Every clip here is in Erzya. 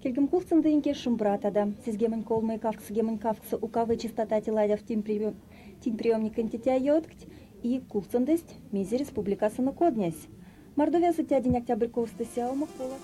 Кельгем кулцындынке шумбратада. 83 882 УКВ частота теладяв тинь приемникень тетя йоткть и кулцындысть мезе республикасынок однясь. Мордовиясо тядень октябрь ковсто сяумок пола.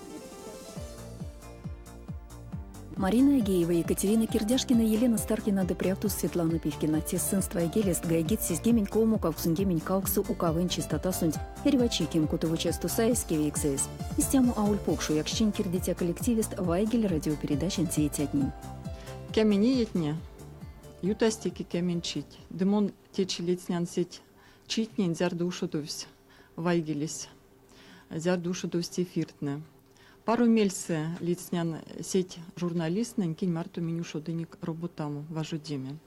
Марина Агеева, Екатерина Кирдяшкина, Елена Старкина ды прявтось Светлана Пивкина. Те сынст вайгелест гайгить 73 88 УКВ-нь частотасонть эрьва чи 16 чассто саезь кевейксэс. Истямо аволь покш ояксчинь кирдиця коллективест «Вайгель» радиопередачань теицятнень. 10 иетне ютасть теке 10 чить. Ды мон течи ледстнян сеть читнень, зярдо ушодовсь вайгелесь, зярдо ушодовсть эфиртнэ. Паро мельсэ ледстнян сеть журналисттнэнь, кинь марто минь ушодынек роботамо, важодеме.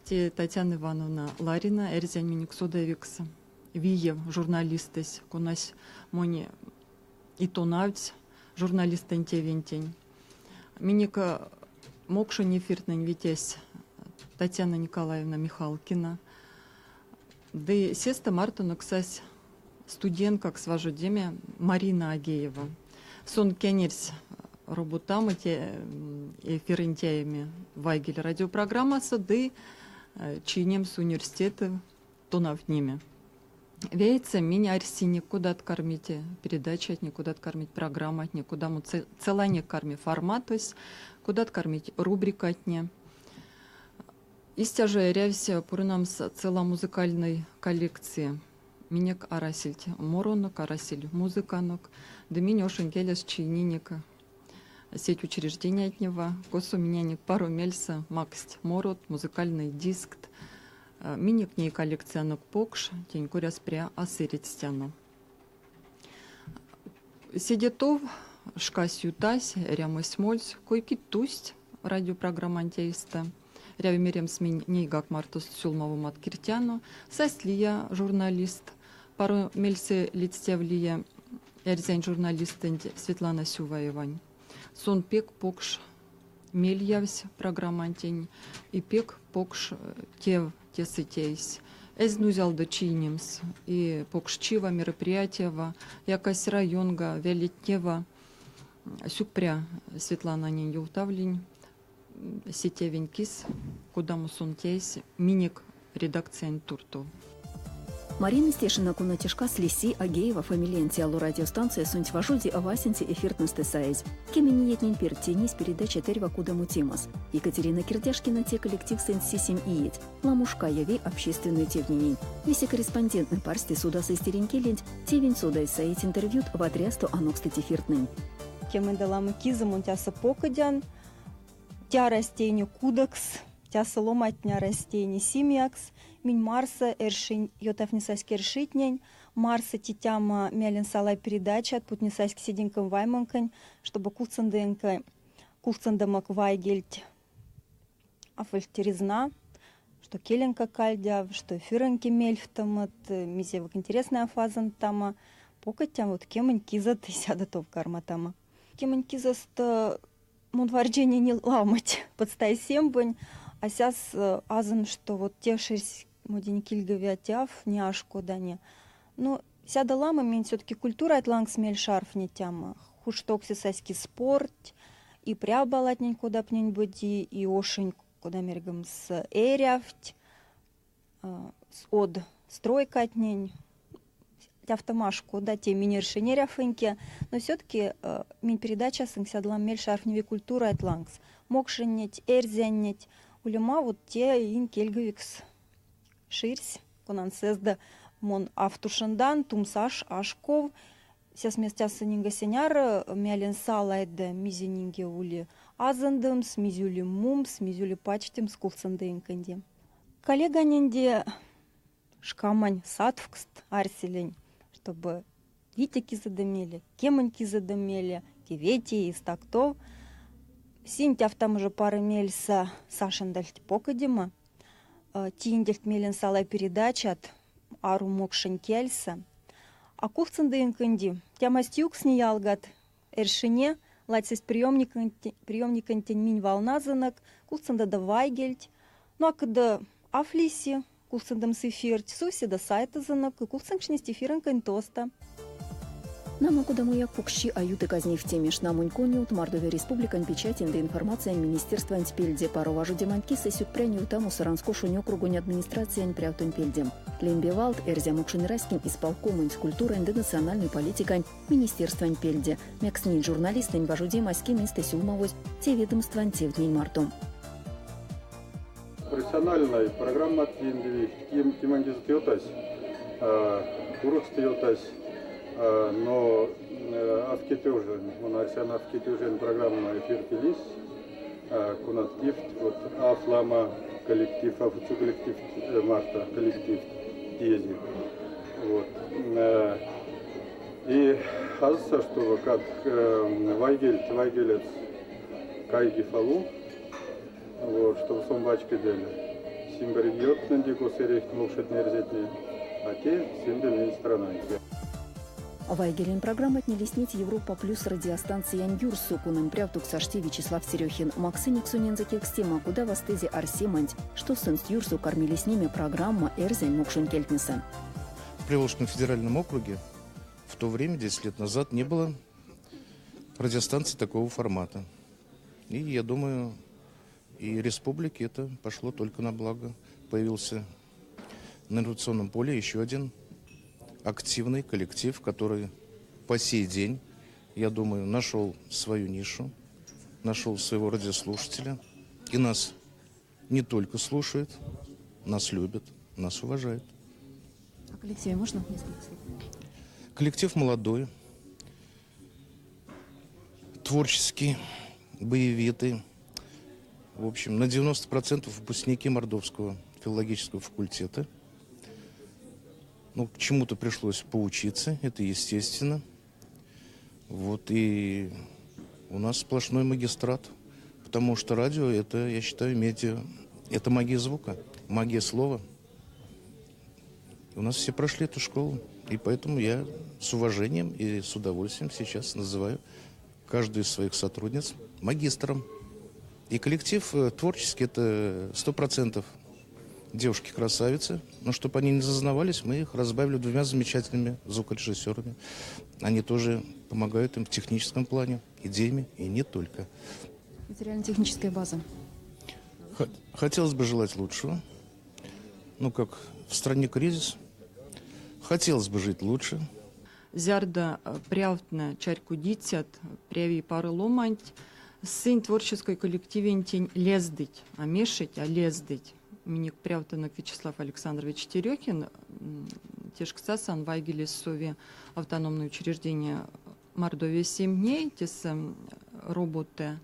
Те Татьяна Ивановна Ларина, эрзянь минек содавикс виев журналистэсь, конась монь и тонавтсь журналистэнь тевентень. Минек мокшонь эфиртнэнь ветясь Татьяна Николаевна Михалкина. Ды сестэ мартонок сась студенткакс важодеме Марина Агеева. Сон кенерсь роботамо те эфирэнь тееме «Вайгель» радиопрограммасо ды чийнемс университетэв тонавтнеме. Вейсэ минь арсинек, кодат кармить передачатне, кодат кармить программатне, кодамо целанек карми форматось, кодат кармить рубрикатне. Истя жо эрявсь пурнамс цела музыкальной коллекция. Минек арасельть моронок, арасель музыканок, ды минь ошонь келес чийнинек сеть учреждениятнева, косо миненек паро мельсэ макссть морот, музыкальной дискт. Минек ней коллекциянок покш, тень коряс пря а сэредстяно. Седе тов шкась ютась, эрямось мольсь, кой-кить тусть радиопрограмманть эйстэ. Эряви меремс, минь нейгак мартост сюлмавомат киртяно. Састь лия журналист, паро мельсэ ледстявлия эрзянь журналистэнть Светлана Сюваевань. Сон пек покш мель явсь программантень и пек покш тев тесэ тейсь. Эзь нузялдо чийнемс и покшчива, мероприятиява, якась районга, велетнева. Сюкпря Светлананень ёвтавлинь се тевень кис, кодамо сон тейсь минек редакциянть туртов. Марина Стешина кона те шкас лиси Агеева фамилиянть ало радиостанциясонть важоди васенце эфиртнэстэ саезь. 10 иетнень перть тейнесь передачат эрьва кодамо темас. Екатерина Кирдяшкина те коллективсэнть 7 иеть. Ламо шка яви общественной тевтненень. Весе корреспонденттнэ парсте содасызь тиринь келенть, тевень содазь саить интервьют, вадрясто анокстыть эфиртнэнь. Кеменде ламо кизэ мон тясо покодян, тя растение кудокс, тясо ломатня растение семьякс, минь марса эршинь ётавтнесазь кершитнень, марса тетяма мелен салай передачат, путнесазь седенькам вайманкань, чтобы кулцындымак вайгельть афольтеризна, что келенка кальдяв, что эфирэнки мельфтамат, мезевок интересная фазан тама, покотям вот кемень киза сяда тов карматама. Кемень кизаст мон варджени не ламать подстай сембань, а сяс азын, что вот те шерсть модень кильговятяв, не аж кодане. Но сяда лама мень все-таки культура атланг смель шарф не тяма. Хуштокси саськи спорт, и пря балатнень кодапнень боди, и ошень кода мергам с эрявть, с од стройкатнень, автомашку, да, те минершинеряфыньке, но все-таки минь передача сынксядлам мель шарфневи культура атлангс. Мокшиннеть, эрзяннеть, улема вот те ин кельговикс ширсь, конан сезда мон автушандан, тумсаш, ашков, сяс местясы нинга сеняр, мялен салайда мизенинге ули азындымс, мизюли мумс, мизюли пачтимс кулцындыинканде. Коллеганинде шкамань сатвкст арселень, чтобы витяки задымели, кемоньки задымели, кевети, истактов. Синтяв там уже пары мельса Сашандальть покодима, тиндельт мелен салай передачат, ару мокшень кельса. А кухцындыинканди, тямастюкс не ялгат, эршине, ладсесь приемникантень минь волназынок, кулцында да вайгельть. Ну а когда афлиси, кулцындам эфирть, суси да сайтазынок, и кулцынкшнесть эфирынкань тоста. Нама, кодамояк покшчи а юты казневтеме. Шнамонь конёвт Мордовия Республикань Печатень ды информациянь министерстванть пельде, паро важодеманть кисэ сюкпрянь ёвтамо Саранск ошонь округонь администрациянь прявтонь пельде. Лембе валт Эрзя-мокшонь раськень исполкомонть, культурань ды национальной политикань министерстванть пельде. Мекс неть журналисттнэнь важодемась кеместэ сюлмавозь те ведомствань тевтнень марто. Профессиональной программат кемандизт ётась, куроксто ётась, но авкетёжень, мон арсян авкетёжень программа эфирти лиссь, конат кифть, вот Афлама коллектив, Афуцу коллектив марта коллектив тиези. Вот. И кажется, что как вайгельть, вайгелец кайги фалу, вот, чтобы сон пачкодель. Симбригиотнэнь косерехть мокшотне эрзятне, а те синде странаньке. Вайгелень программатне лиснить Европа плюс радиостанциянь юрсо, конань прявтокс ашти Вячеслав Терехин. Максынек сонензэ кевкстема, кода вастызе арсеманть, што сынст юрсо карми лиснеме программа эрзянь мокшонь кельтнесэ. В Приволжском федеральном округе в то время, 10 лет назад, не было радиостанции такого формата. И я думаю, и республике это пошло только на благо. Появился на информационном поле еще один активный коллектив, который по сей день, я думаю, нашел свою нишу, нашел своего радиослушателя. И нас не только слушает, нас любит, нас уважает. О коллективе можно несколько слов? Коллектив молодой, творческий, боевитый. В общем, на 90% выпускники Мордовского филологического факультета. Ну, к чему-то пришлось поучиться, это естественно. Вот, и у нас сплошной магистрат, потому что радио – это, я считаю, медиа, это магия звука, магия слова. У нас все прошли эту школу, и поэтому я с уважением и с удовольствием сейчас называю каждую из своих сотрудниц магистром. И коллектив творческий – это 100% девушки-красавицы. Но чтобы они не зазнавались, мы их разбавили двумя замечательными звукорежиссерами. Они тоже помогают им в техническом плане, идеями и не только. Материально-техническая база. Хотелось бы желать лучшего. Ну, как в стране кризис. Хотелось бы жить лучше. Зярдо прявтнэ чарькодицят, превей паро ломанть, сынь творческой коллективентень лездыть, а мешить, а лездыть. Минек прявтонок Вячеслав Александрович Терехин, тешкстасан, Вайгелесь сови автономное учреждение Мордовия 7 дней, тесэ роботы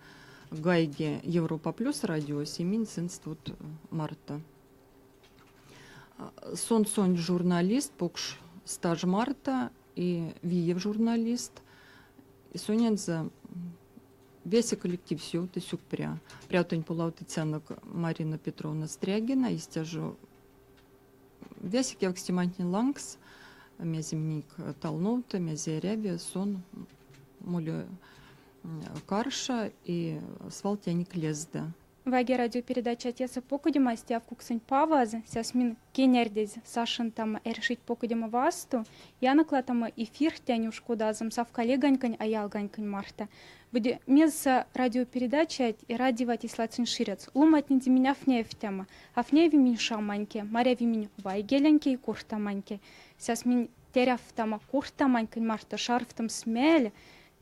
Гайги Европа плюс радиось, и минь сынст вот марто. Сон сонсь журналист, покш стаж марто, и виев журналист. И сонензэ весе коллективесь ёвты сюкпря. Прявтонь полавтыцянок Марина Петровна Стрягина, истя жо весе кевкстематнень лангс, мезе минек талновты, мезе эряви, сон моли каршо и свал тенек лезды. Вайгель радиопередача тесэ покодемась те алкуксонь паваз, сяс минь кенярдозь сакшнотано эршить покодема васту, и аноклатано эфир тянь уш кодазомс ав коллеганькань а ялганькань марто. Бути мезесэ радиопередачат и радиовать ладсонь ширяц. Ломатнеде минь афнявтяно, афняви минь шаманьке, маряви минь вайгеленьке и кортаманьке. Сяс минь терявтано кортаманькань марто шарфтомс мель,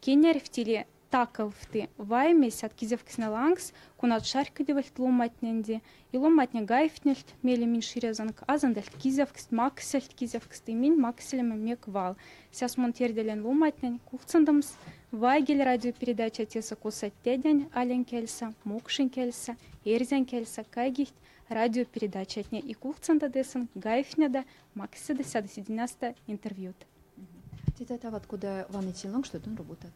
кеняревти эли такавты ваймесь кизэвкстнэ лангс, конат чарькодевельть ломатненде, и ломатне гайгтнильть мейле минь ширязонок, азандыльть кизэвкст, максыльть кизэвкст, и минь максылинек мек вал. Сяс мон тердилян ломатнень кулцондомс Вайгель радиопередача тесэ косо тетянь авань кельсэ, мокшонь кельсэ, эрзянь кельсэ гайгить радиопередачатне и кулцондо сынк гайгтнеде, максодо седе интервьют. Тетят-ават кода ваныть сень лангс, что тон роботат?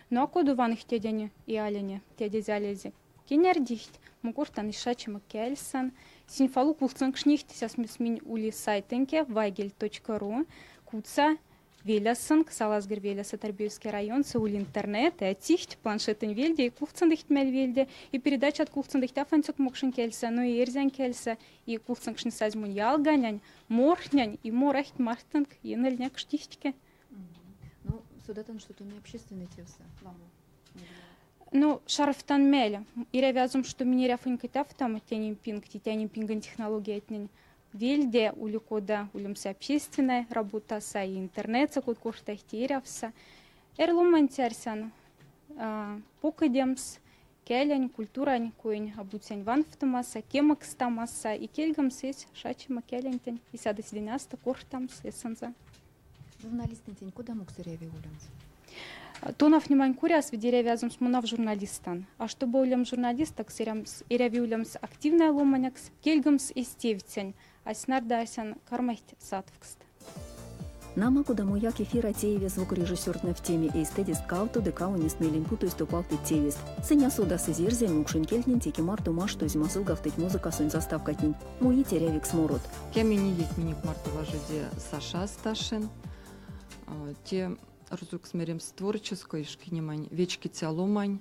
Ну, а кода ваныть тетяне и аляне, тетязь алязь. Кенярдыть, мон кортан и шачома кельсэн. Синь фалу кулцонкшнить, сяс минь ули сайтэнек вайгель.ру, Куца велесэнк, Салазгырь велесэ Торбеевский районсо ули интернет, и тихть планшетэнь вельде, и кулцондыть мель вельде, и передачат кулцондыть ансяк мокшонь кельсэ, но и эрзянь кельсэ, и кулцонкшнесазь монь ялганянь, морхнянь, и морахть мартонк, и нельнякшнихтьке. Ну, Содатан, что тон общественной тевсэ ламо. Ну, шарфтан мель. Эрявязум, что минь эряфынь китавтам тянь пинг, тянь пингань технологиятнень. Вельде ули кода улемс общественная работаса и интернетсэ код корта эрявса. Эрломанть арсян покодемс келень, культурань коень обуцянь ванфтомаса, кемекстамаса и кельгамс эсь шачима келентень и сядо седенясто кортамс эсензэ. Журналистэнтень кодамокс эряви улемс? Тонавтнемань коряс эряви мон журналистан. А чтобы улемс журналистакс, эряви улемс активной ломанекс, кельгамс эсь тевтнень, а снарда арсян кармасть сатвкст. Нама кодамояк эфир а тееви звукорежиссёртнэ певтеме эйстэдест кавто ды кавонест мелень путозь топавтыть тевест. Сынь а содасызь эрзянь мокшонь кельтнень, теке марто маштозь мазылгавтыть музыкасонть заставкатнень. Муить эрявикс морот. 10 иеть минек марто важоди Саша Сташин. Те рузокс меремс творческой шкинемань вечкиця ломань.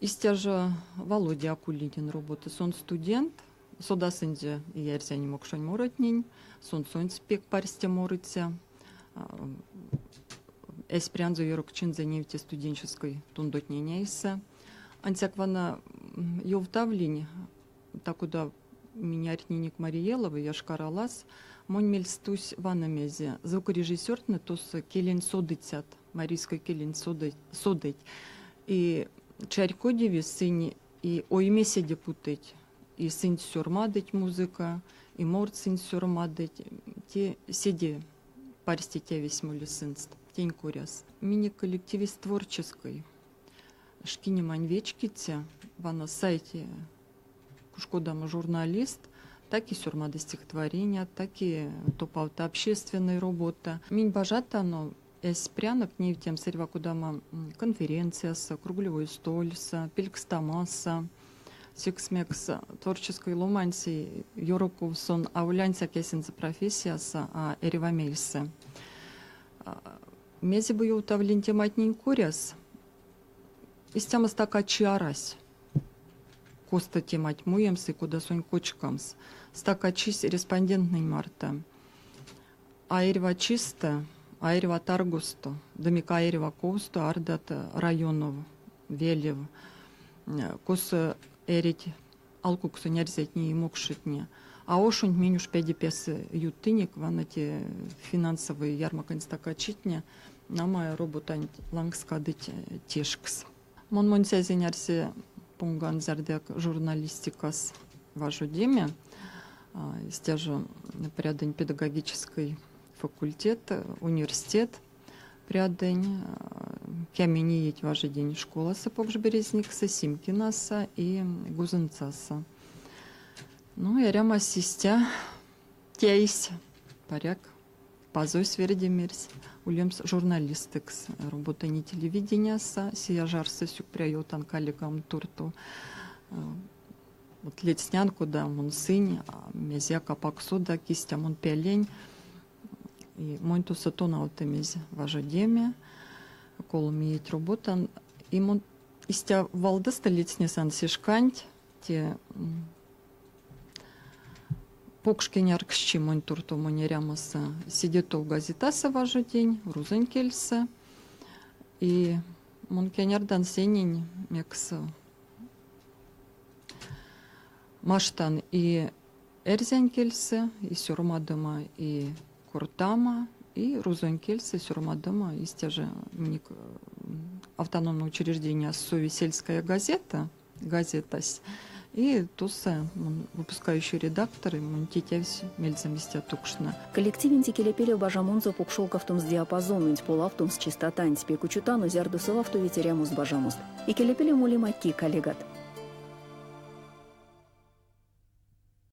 Истя жо Володя Акулинин роботы. Сон студент. Содасынзе эрзянь мокшонь моротнень, сон сонсь пек парсте морыця. Эсь прянзо ёрокчинзэ невти студенческой тундотнень эйсэ. Ансяк вана ёвтавлинь, та-кода минь ардтнинек Марий Элава, Йошкар-Олас, монь мельс тусь вана мезе. Звукорежиссёртнэ тосо келень содыцят, марийской келень содыть. И чарькодеви сынь и ойме седе путыть, и сынь сёрмадыть музыка, и морот сынь сёрмадыть. Те седе парсте тевесь моли сынст тень коряс. Минек коллективесь творческой. Шкинемань вечкиця, вана сайть куш кодамо журналист, так и сёрмады стихотворения, так и топавты общественной робота. Минь бажатано эсь прянок невтемс эрьва кодамо конференциясо, кругловой стольсэ, пелькстамосо. Секс мекс творческой ломаньсэ ёроков сон аволь ансяк эсензэ профессиясо, а эрьва мельсэ. Мезе бу ёвтавлинь тематнень коряс, истямо стака чи арась. Косто темать муемс и кода сон кочкамс. Стака чись респондентнэнь марто. А эрьва чистэ, а эрьва таргосто, ды мик а эрьва ковсто ардат районов, велев, косо эрить алкуксонь эрзятне и мокшотне. А ошонть минь уш педе пес ютынек, вана те финансовой ярмаконь стакачитне, нама, роботанть лангс кадыть тешкс. Мон монсь эзинь арсе понган зярдояк журналистикас важодеме. Истя жо прядынь педагогической факультет, университет прядынь. 10 иеть важодинь школасо Покш Березниксэ, Симкинасо и Гузынцасо. Ну, эрямось истя тейсь, паряк, Пазось верде мерсь улемс журналистэкс. Роботынь телевидениясо, Сияжарсо сюкпря ёвтан коллегам туртов. Вот ледстнян, кода мон сынь, мезеяк апак сода, истя мон пелень. И монь тосо тонавтымизь важодеме, 3 иеть роботан. И мон истя валдосто ледстнесан се шканть, те покш кенярксчи монь туртов монь эрямосо. Седе тов газетасо важодинь, рузонь кельсэ. И мон кенярдан сенень, мекс маштан и эрзянь кельсэ, и сёрмадома, и кортамо, и рузонь кельсэ сёрмадома. Истя же минек автономное учреждение сови сельская газета, газетась. И тосо выпускающий редактор, монь тетясь мельзэм истя тукшны. Коллективенть икелепелев бажамонзо покшолгавтомс диапазононть, полавтомс частотанть, пек учотано, зярдо совавтовить эрямос бажамост. Икелепелев молема ки, коллегат.